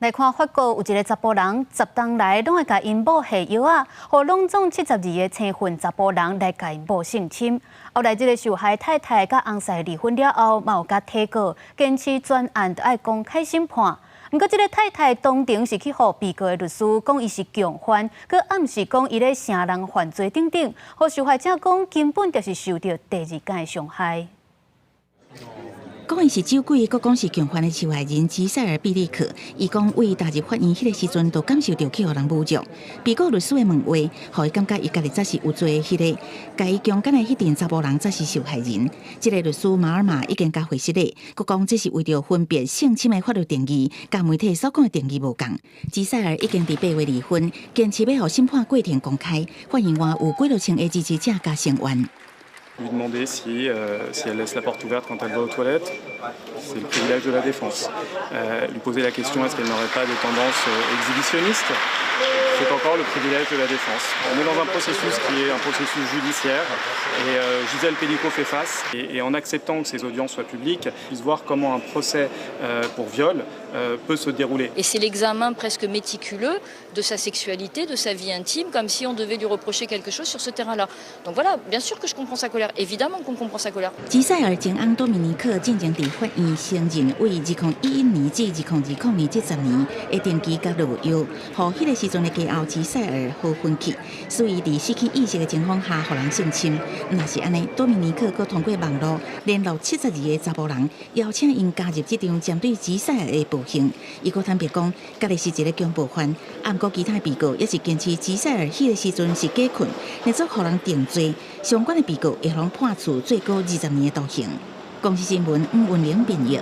來看法國有一个查埔人，10冬來攏會共𪜶某下藥仔，予攏總72个青訓查埔人來共𪜶某性侵。後來這个受害太太佮翁婿離婚了後，嘛有共提告，堅持全案都愛公開審判。毋過這个太太當庭是去予被告的律師講伊是共犯，閣暗示講伊咧承認犯罪等等，予受害者講根本就是受著第二間的傷害。講伊是酒鬼，閣講是共犯的受害人吉賽爾·畢利克，伊講對踏入法院彼个時陣，就感受著去予人侮辱。被告律師的問話，予伊感覺伊家己才是有罪的彼个，共伊強姦的彼陣查埔人才是受害人。這个律師馬爾馬已經共回釋咧，閣講這是為著分別性侵的法律定義，佮媒體所講的定義無仝。吉賽爾已經佇8月離婚，堅持欲予審判過程公開，法院外有幾落千个支持者共聲援。 Lui demander si elle laisse la porte ouverte quand elle va aux toilettes, c'est le privilège de la défense. Lui poser la question est-ce qu'elle n'aurait pas de tendance exhibitionniste, c'est encore le privilège de la défense. On est dans un processus qui est un processus judiciaire et Gisèle Pelicot fait face et en acceptant que ces audiences soient publiques, puisse voir comment un procès pour viol peut se dérouler. Et c'est l'examen presque méticuleux de sa sexualité, de sa vie intime, comme si on devait lui reprocher quelque chose sur ce terrain-là. Donc voilà, bien sûr que je comprends sa colère, évidemment qu'on comprend sa colère. 吉賽爾前翁多米尼克進前佇法院承認，對2011年至2020年這10年會定期共落藥，予彼个時陣的家後吉賽爾好昏去，使伊佇失去意識的情況下，予人性侵。若是按呢，多米尼克閣通過網路聯絡72个查埔人，邀請𪜶加入這場針對吉賽爾的暴行。伊閣坦白講，家己是一个強暴犯。毋過其他的被告也是堅持吉賽爾彼个時陣是假睏，若做予人定罪，相關的被告會予人判處最高20年的徒刑。公視新聞吳文玲編譯。